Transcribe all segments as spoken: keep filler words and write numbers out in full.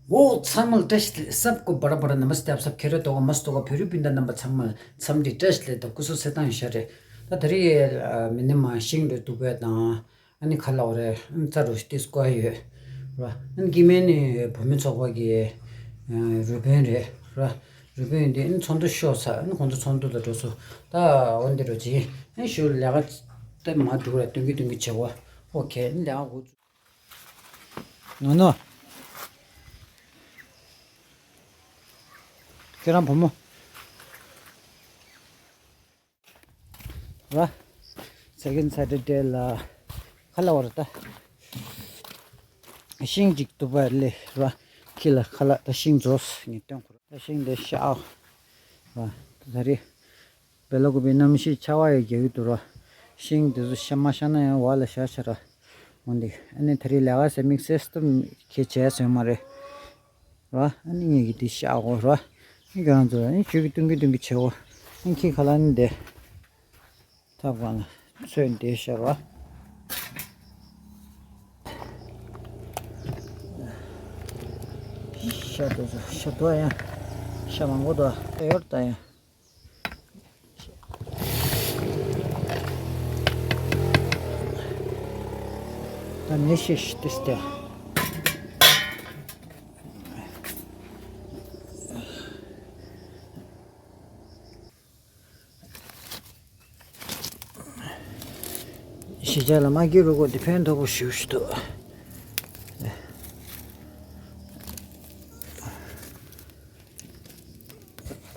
འོ་ཚང་མ་ལ་བཀྲ་ཤིས་བདེ་ལེགས། སབ་ཀོ་བར་བར་ནམ་སྟེ་ཨབ་སབ་ཁེ་རེ་ཏོ་ག་མ་སྟོ་ག་བོད་རིགས་སྤུན་ཟླ་རྣམ་པ་ཚང་མ་ལ་འཚམས་འདྲི་བཀྲ་ཤིས་བདེ་ལེགས་དང་སྐུ་གཟུགས་གསལ་ཐང་ཤ་རེ། ད་ད་རེས་མི་ནི་མ་ཤིང་འགྲོ་འདུག་པས་དང་། ཨ་ནི་ཁ་ལག་རེད། ཨ་ནི་རྩྭ་རུ་ཏིས་ཀོ་ཡོད་ར། ཨ་ནི་སྐྱེ་དམན་ནི་བུད་མེད་ཚོགས་པ་གི་རུ་དཔོན་རེད་ར། རུ་དཔོན་འདི་ཨ་ནི་ཚོགས་འདུ་ཤོག་ཚ། ཨ་ནི་ཁོང་ཚོ་ཚོགས་འདུ་ལ་འགྲོ་སོ། ད་འོ་འདི་རུ་ཅི་ཨ་ནི་ཞུ་ལས་ཀ་ཏེ་མ་འགྲུབ་ར། སྟོན་གི་སྟོན་གི་བྱེད་གོ། ཨོ་ཁེ། ཨ་ནི་ལས་ཀ་འགོ་ནོ་ནོ། ཁྱེད་རང་བུ་མོ། ར། Second Saturday ལ་ཁ་ལག་བར་ད་ཤིང་གཅིག་ཏུ་པ་ལེ་ར། ཁྱི་ལ་ཁ་ལག་ད་ཤིང་རྫོགས་ངས་སྟོན་ཁོ་ར། ད་ཤིང་དེ་ཤག་ར། ད་རེས་བེ་ལ་ཀུ་པའི་གནམ་གཤིས་ཆར་པ་ཡང་རྒྱག་གི་འདུག་ར། ཤིང་དེ་ཚོ་ཤ་མ་ཤ་ན་ཡང་བ་ལ་ཤ་ཤ་ར། འོན་ཏེ་ཨ་ནི་ད་རེས་ལས་ཀ་ཟེར་དམིགས་བསལ་སྟོབས་ཁྱེད་བྱས་ཟོན་མ་རེད། ར། ཨ་ནི་ངེད་ཀྱི་དེ་ཤག་གོ་ར། ཨ་ནི་ཁྱེད་རང་ཚོ་ཨ་ནི་ཆུ་གི་ཏུང་གི་ཏུང་གི་བྱེད་གོ། ཨ་ནི་ཁྱི་ཁ་ལ་ནི་དེ་ཐབ་གང་ལ་ཚོས་འདེད་ཤར་བ། ཤ་དོ་ཚོ་ཤ་དོ་ཡང་ཤ་མང་པོ་དོ་ཡོར་ད་ཡང་། ད་ནི་ཤེས་ཤི་ཏི་སྟེ། ཤི་ཆ་ལ་མ་སྐྱེས་རུ་གོ་དེ་ཕན་ཐོགས་པོ་ཞུ་ཞུ་ཏོ།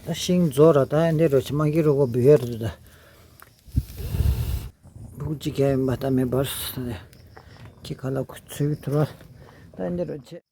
ད་ཤིང་རྫོགས་ར། ད་འདི་རུ་ཆ་མ་སྐྱེས་རུ་གོ་བུ་ཡར་དུ་ད་བུ་གཅིག་ག་ཡིན་པ་ད་མེ་འབར་སོ་ད་ཁྱི་ཁ་ལ་ཁུ་ཚུགས་ཐུ་ར། ད་འདི་རུ་ཆེ།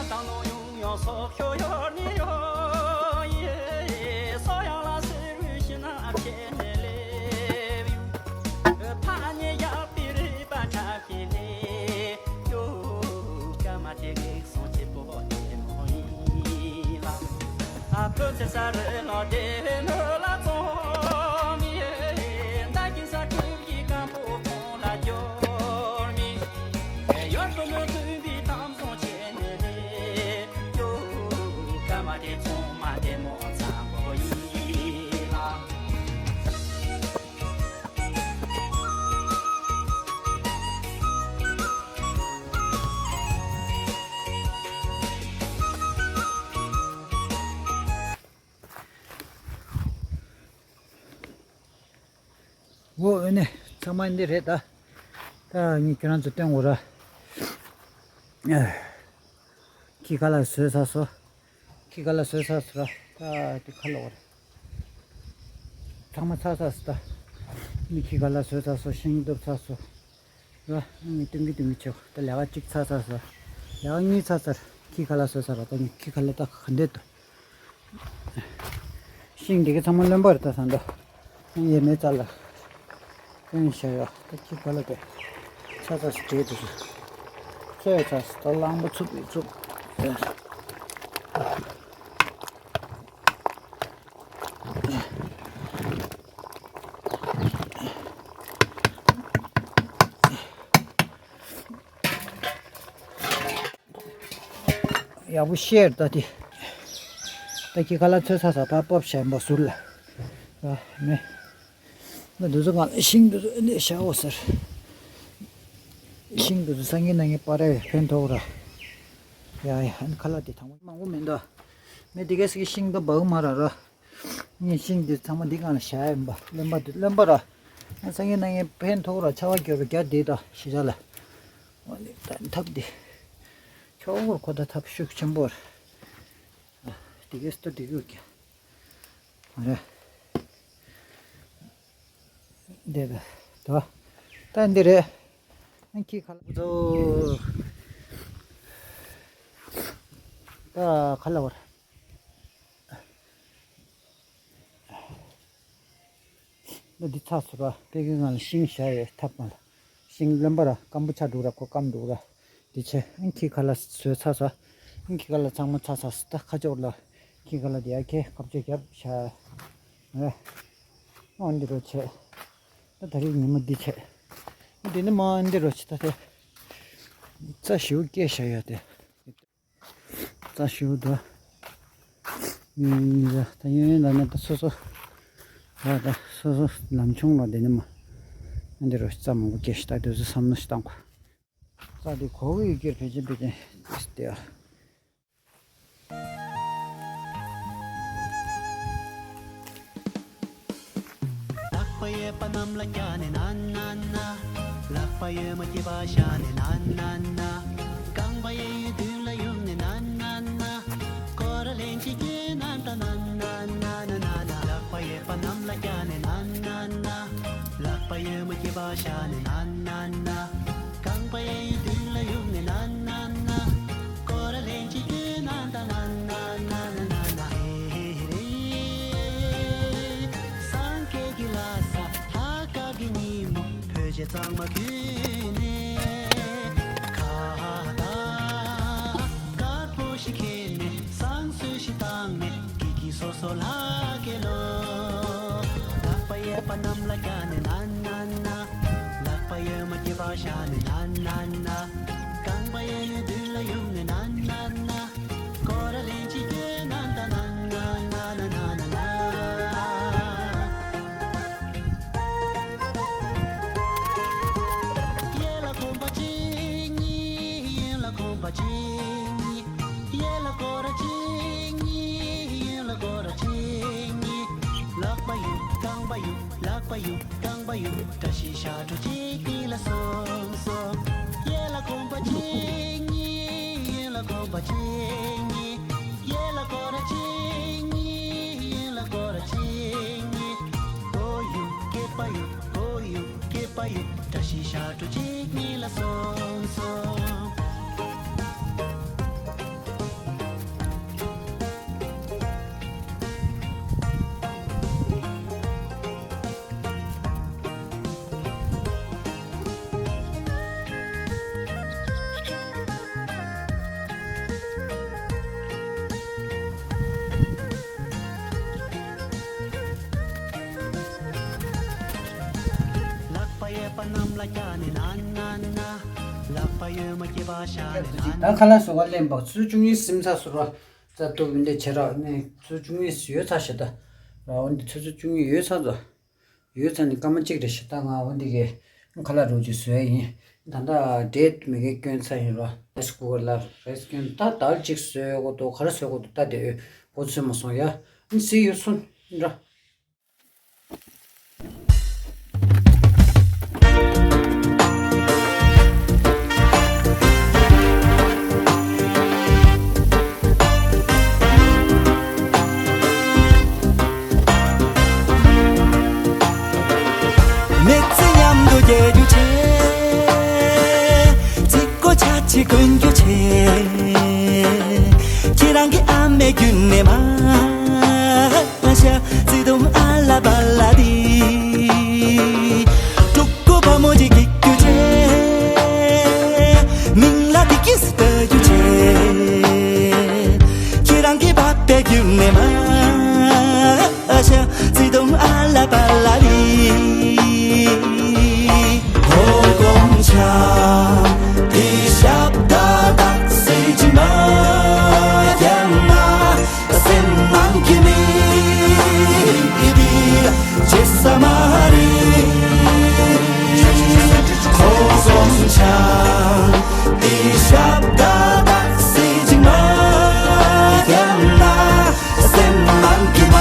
ཏང་ནོ་ཡོང་ཡོང་སོག་ཤོ་ཡོར་ནི་ཡོ་ཡེ། སོ་ཡང་ལ་སེར་བུ་ཤི་ན་ཨ་ཁེ་ནེ་ལེ་བི་ཡུ། ཕ་ཉེ་ཡག་པི་རི་པ་ཁྲ་ཁེ་ནེ་ཡོ། ཀ་མ་ཏེ་གེ་སོང་ཆེ་པོ་ཏེ་མོ་ཡི་ལ། ཨ་ཕོ་ཚེ་ས་རེ་ལོ་ཏེ་ནོ་ལ་ཙོ་མི་ཡེ། ད་གིན་ས་ཁུར་གི་ཀམ་པོ་ཁོང་ལ་ཡོར་མི། ཡོད་པོ་མོ་ཀུན་པའི་གཏམ་བཟང་བྱས་ནས་རེད་ཡོ། སྐར་མ་དེ་ཚང་མ་བདེ་མོ་འཚམ་པོ་ཡིན་ལ། འོ་ཨེ་ནས་ཚང་མ་འདི་རེད་ད། ད་ངས་ཁྱེད་རང་ཚོ་སྟོན་དགོས་ར། ཁྱི་ཁ་ལག་བཟོས་ཚར་སོང་། ཁྱི་ཁ་ལག་བཟོས་ཚར་སོང་ར། ད་འདི་ཁ་ལོ་ར། ཚང་མ་ཚར་ཚར་སོང་ད། མི་ཁྱི་ཁ་ལག་བཟོས་ཚར་སོང་། ཤིང་གཏུབ་ཚར་སོང་། ར། ངས་སྟོན་གི་སྟོན་གི་ཆོག་ད་ལས་ཀ་གཅིག་ཚར་ཚར་སོང་། ལས་ཀ་གཉིས་ཚར་ཚར། ཁྱི་ཁ་ལག་བཟོས་ཚར་ར། ད་ངས་ཁྱི་ཁ་ལག་ད་ག་འདྲས་འདུག་ཤིང་འདི་ག་ཚང་མ་རློན་པ་རེད་ད་ད་འདྲ། ཡས་མས་རྩ་ལ། ཀུན་ཤ་ཡོད། ད་ཁྱི་ག་ལ་དེ། ཚ་ཚ་ཞིག་བྲེས་འདུག་ཟེར། ཚོས་ཚ་ད་གླང་པོ་ཚུགས་མི་ཚུགས། ཡག་པོ་ཤེར་ད་དེ། ད་ཁྱི་ག་ལ་ཚོས་ཚ་ཚ་ཕར་ཕབ་བྱས་འབའ་ཟུར་ལ། ཨ་མེ། ང་འདི་ཚོ་གང་ལ་ཤིང་འདི་ཚོ་འདི་བཞག་འོ་ཟེར། ཤིང་འདི་ཚོ་སང་ཉིན་གནངས་ཉིན་པར་ར་ཕན་ཐོགས་ར། ཡ་ཡ་ཨ་ནི་ཁ་ལག་དེ་དང་པོ་མང་པོ་མེད་འདུག་མི་དེ་གས་ཀྱི་ཤིང་འདི་འབག་མ་ར་ར། ངས་ཤིང་འདི་ཚང་མ་འདི་གང་ལ་བཞག་ཡིན་པ་རློན་པ་འདི་རློན་པ་ར། ཨ་སང་ཉིན་གནངས་ཉིན་ཕན་ཐོགས་ར་ཆར་པ་རྒྱབ་ར་རྒྱ་དེ་དང་ཤི་ཆ་ལ། འོ་ནི་ད་ཐབ་འདི། ཁྱོ་བོར་ཁོ་ད་ཐབ་ཤུགས་ཆེན་པོ་ར། དེ་གས་ལྟ་དེ་གས་ཀྱི། ཨ་རེ། འདི་རེད་དོ། ད་འདི་རེད། ཨ་ཁྱི་ཁ་ལག་བཟོ། ད་ཁ་ལག་བར། ད་འདི་ཚགས་ཚུད་པ་དཔེ་གི་ངང་ལ་ཤིང་བཞག་ཡོད་ཐབ་ངང་ལ། ཤིང་རློན་པ་ར་སྐམ་པོ་ཆགས་འདུག་ར་ཁོ་སྐམ་འདུག་ར། འདི་ཆེ་ཨང་ཁྱི་ཁ་ལག་བཟོས་ཚར་སོང་། ཨང་ཁྱི་ཁ་ལག་ཚང་མ་ཚར་ཚར་སོང་། ད་ཁ་ཕྱོགས་ལ་ཁྱི་ཁ་ལག་དེ་ཡ་ཁྱེད་ཁ་ཕྱོགས་རྒྱབ་བཞག་ཨ་འདི་རུ་ཆེ། ད་ད་རེས་ཉིན་མོ་འདི་ཆེ། འདི་ནི་མ་འདི་རུ་ཆེ་ད་དེ། རྩྭ་ཞིའུ་སྐྱེས་བཞག་ཡོད་དེ། རྩྭ་ཞིའུ་དོ། ཡིན་ཡིན་ད་ཡིན་ཡིན་ལ་ནི་ད་སོ་སོ། ད་ད་སོ་སོ་ལམ་ཆུང་ལ་དེ་ནི་མ། འདི་རུ་རྩྭ་མང་པོ་སྐྱེས་ཤི་ད་དུས་སུ་བསམ་མནོ་ཞིག་བཏང་གོ། རྩྭ་དེ་གོ་གི་ཡོད་ཀྱིར་ཕལ་ཆེར་ཕལ་ཆེར་དེ་ཨ། ལག་པ་གཡས་པ་གནམ་ལ་བཀྱག་ནས་ན་ན་ན། ལག་པ་གཡོན་མ་སྐྱིད་པ་བཞག་ནས་ན་ན་ན། རྐང་པ་གཡས་གཡོན་མདུན་ལ་གཡུག་ནས་ན་ན་ན། སྐོར་ར་ལན་གཅིག་བསྐྱོད་ན་ད་ན་ན་ན་ན་ན་ན། ལག་པ་གཡས་པ་གནམ་ལ་བཀྱག་ནས་ན་ན་ན། ལག་པ་གཡོན་མ་སྐྱིད་པ་བཞག་ནས་ན་ན་ན། རྐང་པ་གཡས་གཡོན་མདུན་ལ་གཡུག་ནས་ན་ན་ན། སྐོར་ར་ལན་གཅིག་བསྐྱོད་ན་ད་ན་ན་ན་ན་ན་ན། ཧེ་ཧེ་རེ། སངས་རྒྱས་ཀྱི་ལྷ་ས་ལྷ་དཀར་གྱི་ཉིན་མོ། བོད་ཆས་གཙང་མ་གྱོན་ནས། ཁ་བཏགས་དཀར་པོ་ཞིག་འཁྱེར་ནས། བསང་གསོལ་ཞིག་བཏང་ནས། སྐྱིད་སྐྱིད་སོ་སོ་ལྷ་སྐྱེས་ལོ། ལག་པ་གཡས་པ་གནམ་ལ་བཀྱག་ནས་ན་ན་ན། ལག་པ་གཡོན་མ་སྐྱིད་པ་བཞག་ནས་ན་ན་ན། རྐང་པ་གཡས་གཡོན་མདུན་ལ་གཡུག་ནས་ན་ན་ན། སྐོར་ར་ལན་གཅིག་བསྐྱོད་ན་ད་ན་ན་ན་ན་ན་ན། གཡས་ལ་གོམ་པ་གཅིག་གཉིས། གཡོན་ལ་གོམ་པ་གཅིག་གཉིས། གཡས་ལ་སྐོར་ར་གཅིག་གཉིས། གཡོན་ལ་སྐོར་ར་གཅིག་གཉིས། ལག་པ་གཡུག་རྐང་པ་གཡུག་ལག་པ་གཡུག་རྐང་པ་གཡུག་བཀྲ་ཤིས་ཞབས་བྲོ་གཅིག་གཉིས་ལ་སོང་སོང་། གཡས་ལ་གོམ་པ་གཅིག་གཉིས། གཡོན་ལ་གོམ་པ་གཅིག་གཉིས། གཡས་ལ་སྐོར་ར་གཅིག་གཉིས། གཡོན་ལ་སྐོར་ར་གཅིག་གཉིས། མགོ་གཡུག་སྐེད་པ་གཡུག་མགོ་གཡུག་སྐེད་པ་གཡུག་བཀྲ་ཤིས་ཞབས་བྲོ་གཅིག་གཉིས་ལ་སོང་སོང་། ད་ཁ་ལག་བཟོ་ག་ལེན་པ་ཆུ་ཚོད་བཅུ་གཉིས་ཟིན་ཚར་སོང་ར། རྩ་གཏུབ་འདི་བྱེད་ར་ནས་ཆུ་ཚོད་བཅུ་གཉིས་ཡོལ་ཚར་ཤག་ད། ར་འོ་འདི་ཆུ་ཚོད་བཅུ་གཉིས་ཡོལ་ཚར་ཚོ། ཡོལ་ཚར་ནས་སྐར་མ་གཅིག་རེ་ཞིག་ད་ང་འོ་འདི་གའི་ཁ་ལག་རུ་ཅིག་བཟོས་ཡིན། ད་ལྟ་འབྲས་མི་གའི་སྐྱོན་ཚར་ཡིན་ར། རེས་ཀུ་ཀར་ལ་རེས་སྐྱོན་ད་དལ་གཅིག་བཟོས་དགོས་འདུག་ག་རེ་བཟོས་དགོས་འདུག་ད་དེ་འོས་འགོ་ཚོད་མ་སོང་ཡ། ཨ་ནི་སི་ཡུ་སུན་ར། མི་ཚེ་མཉམ་དུ་སྐྱེལ་རྒྱུ་བྱས། ཚིག་གོ་ཆ་ཆེ་གོན་རྒྱུ་བྱས། ཁྱེད་རང་གི་ཨ་མའི་རྒྱུད་ནས་མ། ཨ་ཤ་ཙི་དུང་ཨ་ལ་པ་ལ་དི། ཕྲུ་གུ་བུ་མོ་ཅིག་སྐྱེ་རྒྱུ་བྱས། མིང་ལ་དི་ཀི་སི་ལྟ་རྒྱུ་བྱས། ཁྱེད་རང་གི་པ་པའི་རྒྱུད་ནས་མ། ཨ་ཤ་ཙི་དུང་ཨ་ལ་པ་ལ་དི། ཧོ་གོང་ཆ་དི་ཞབས་ད་དག་སེ་ཅི་མ་ཡང་ན། སེམས་ནང་གི་མི་དེ་ཇེ་ས་མ་རེད། ཁོ་སོམ་ཆ་དེ་ཞབས་ད་དག་སེ་ཇི་མ་ཡང་ན་སེམས་ནང་གི་མ་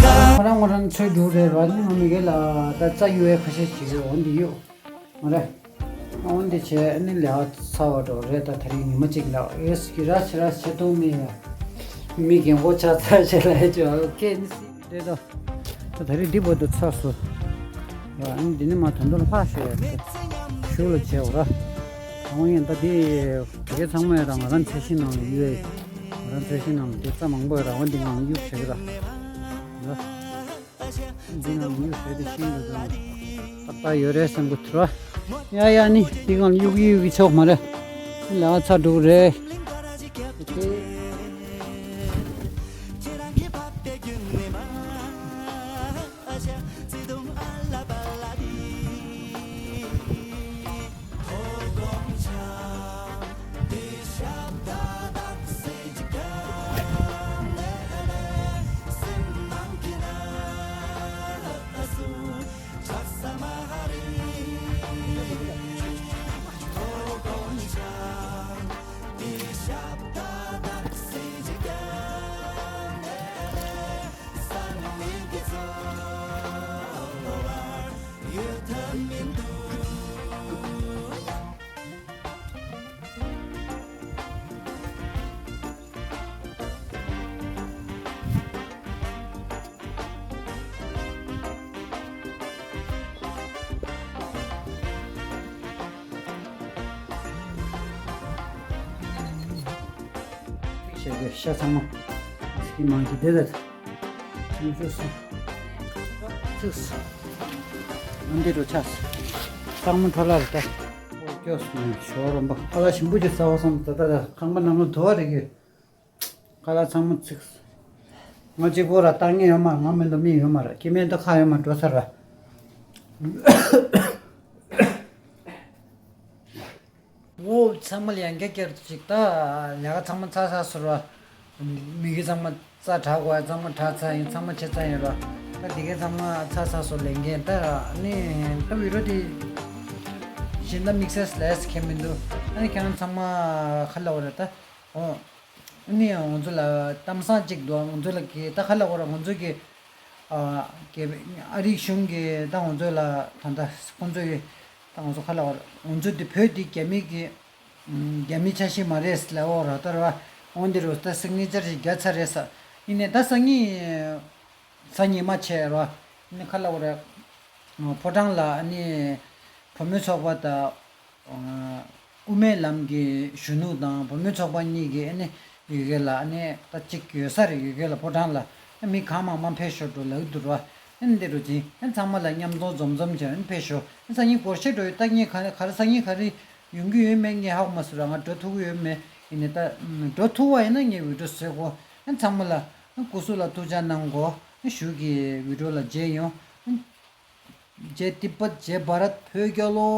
ག་ཁོ་རང་ཁོ་རང་ཚོའི་འགྲོ་རེད་ར། ནི་ང་མི་གེ་ལ་ད་རྩ་ཡོད་ཁ་ཤས་ཤིག་ཡོད་འོན་ཏེ་ཡོད། མ་རེད། འོན་ཏེ་བྱས་ནི་ལས་ཀ་ཚར་བ་འགྲོ་རེད། ད་དེ་རིང་ཉི་མ་གཅིག་ལ་ཨེ་སི་གི་ར་ཆི་ར་བྱེད་གཏོང་མི་ཡ། མི་རྒན་གོག་ཆགས་ཚར་བྱས་ལ་ཨེ་ཅོ་ཨོ་ཁེ་ནི་སི་རེད་དོ། ད་དེ་རིང་འདི་བར་དུ་ཚར་སོང་། ཡ་ཨ་ནི་འདི་ནི་མ་ད་དུང་ལྷག་ཤོས་ཡ་ཤུགས་ལ་བྱས་འོ་ར། འོ་ཡིན་ད་འདི་དེ་གའི་ཚང་མ་ཡ་ར་ང་རང་འཚོལ་ཞིང་ནང་ལ་ཡོད། ང་རང་འཚོལ་ཞིང་ནང་ལ་དེ་རྩ་མང་པོ་ཡ་ར་འོ་འདི་ངང་གཡུག་བྱེད་ཀྱི་ར། འདི་ནང་མི་ཡོད་ཟེར་ཏེ་ཤིང་འདུག་ཙང་ཏག་ཏག་ཡོད་རེད་བསམ་གི་ཐུར་བ། ཡ་ཡ་ནི་འདི་སྒང་གཡུག་གི་གཡུག་གི་ཆོག་མ་རེད། ལས་ཀ་ཚར་འགྲོ་གི་རེད། ཤ་ཚང་མ་སི་མང་གི་དེ་ལ་ཡུ་ཤོ་སོང་། ཚིགས་སུ་ཨ་འདི་རུ་ཆགས་སོང་། གཙང་མ་འཕྲོ་བརླག་རེད་ད། ཨོ་སྐྱོ་སོང་ཞོ་རོམ་པ་ཁ་ལག་ཞིམ་པོ་ཅིག་ཟ་བ་སོང་ད་ད་ད་ཁང་པ་ནང་ལ་དུ་བ་རེ་གི། ཁ་ལག་ཚང་མ་ཚིགས་སོང་། ང་གཅིག་པོ་ར་བཏང་ངེས་ཡོད་མ་ང་མེད་འདུག་མི་ཡོད་མ་ར་སྐྱེ་དམན་ད་ཁ་ཡོད་མ་འགྲོ་ས་ར། འོ་ཚང་མ་ལ་ཡང་བསྐྱར་བསྐྱར་དུ་ཅིག་ད་ལས་ཀ་ཚང་མ་ཚར་ཚར་སོང་ར། མི་གི་ཚང་མ་རྩ་དྲག་དགོས་ཡ་ཚང་མ་དྲག་ཚར་ཡིན་ཚང་མ་ཆ་ཚང་ཡིན་ར། ད་དེ་གའི་ཚང་མ་ཚར་ཚར་སོང་ལས་འགན་ད་ནི་ད་བི་རོ་དེ་གཞན་ད་དམིགས་བསལ་ལས་ཁྱད་མི་འདུག་ཨ་ནི་ཁྱེད་རང་ཚང་མ་ཁ་ལ་བ་ར་ད་ཨོ། ཨ་ནི་ང་ཚོ་ལ་གཏམ་བཟང་གཅིག་འདུག་ང་ཚོ་ལ་གི་ད་ཁ་ལ་བ་ར་ང་ཚོ་གི་ཨ་རིའི་གཞུང་གིས་ད་ང་ཚོ་ལ་ད་ལྟ་ཁོང་ཚོ་ཡི་ད་ང་ཚོ་ཁ་ལ་བ་ར་ང་ཚོ་འདི་བོད་འདི་རྒྱ་མི་གི་རྒྱ་མིའི་ཆ་ཤས་མ་རེད་ལབ་ཡོད་རེད་ད་རེད་བ། འོ་འདི་རུ་ད་སིག་ནེ་ཅར་ཞིག་རྒྱག་ཚར་རེད་ས། ཡིན་ནའི་ད་སང་ཉིན་གཟའ་ཉི་མ་བྱས་རེད་བ། ཡིན་ནའི་ཁ་ལ་བ་ར་ཕོ་བྲང་ལ་ཨ་ནི་བུ་མོའི་ཚོགས་པ་དང་དབུ་མའི་ལམ་གྱི་གཞོན་ནུ་དང་བུ་མོའི་ཚོགས་པ་གཉིས་ཀྱིས་ཨ་ནི་ཡུལ་སྐོར་ལ་ཨ་ནི་ད་གཅིག་ཡོད་ས་རེད། ཡུལ་སྐོར་ལ་ཕོ་བྲང་ལ་མི་གང་མང་མང་ཕེབས་ཤོག་འགྲོ་ལབ་འདུག་ར། ཨ་ནི་འདི་རུ་ཅིང་ཨ་ཚང་མ་ལ་མཉམ་འཛོམས་འཛོམས་འཛོམས་བྱས་ཨ་ནི་ཕེབས་ཤོག་ཨ་སང་ཉིན་སྒོར་གཞས་འགྲོ་ཡོད་ད་ངས་ག་ག་རེ་སང་ཉིན་ག་རེ་ཡོང་གི་ཡོད་མེད་ངས་ཧ་གོ་མ་སོང་ར། ང་འགྲོ་ཐུབ་ཀྱི་ཡོད་མེད་ཡིན་ནའི་ད་འགྲོ་ཐུབ་པ་ཡིན་ན་ངས་བི་ཌི་ཡོ་བཟོས་གོ་ཨ་ཚང་མ་ལ་ཨ་སྐུ་གཟུགས་ལ་ཐུགས་ཅག་གནང་གོ་ཨ་གཞུག་གི་བི་ཌི་ཡོ་ལ་མཇལ་ཡོང་། Jai तिब्बत, Jai भारत, བོད་རྒྱལ་ལོ།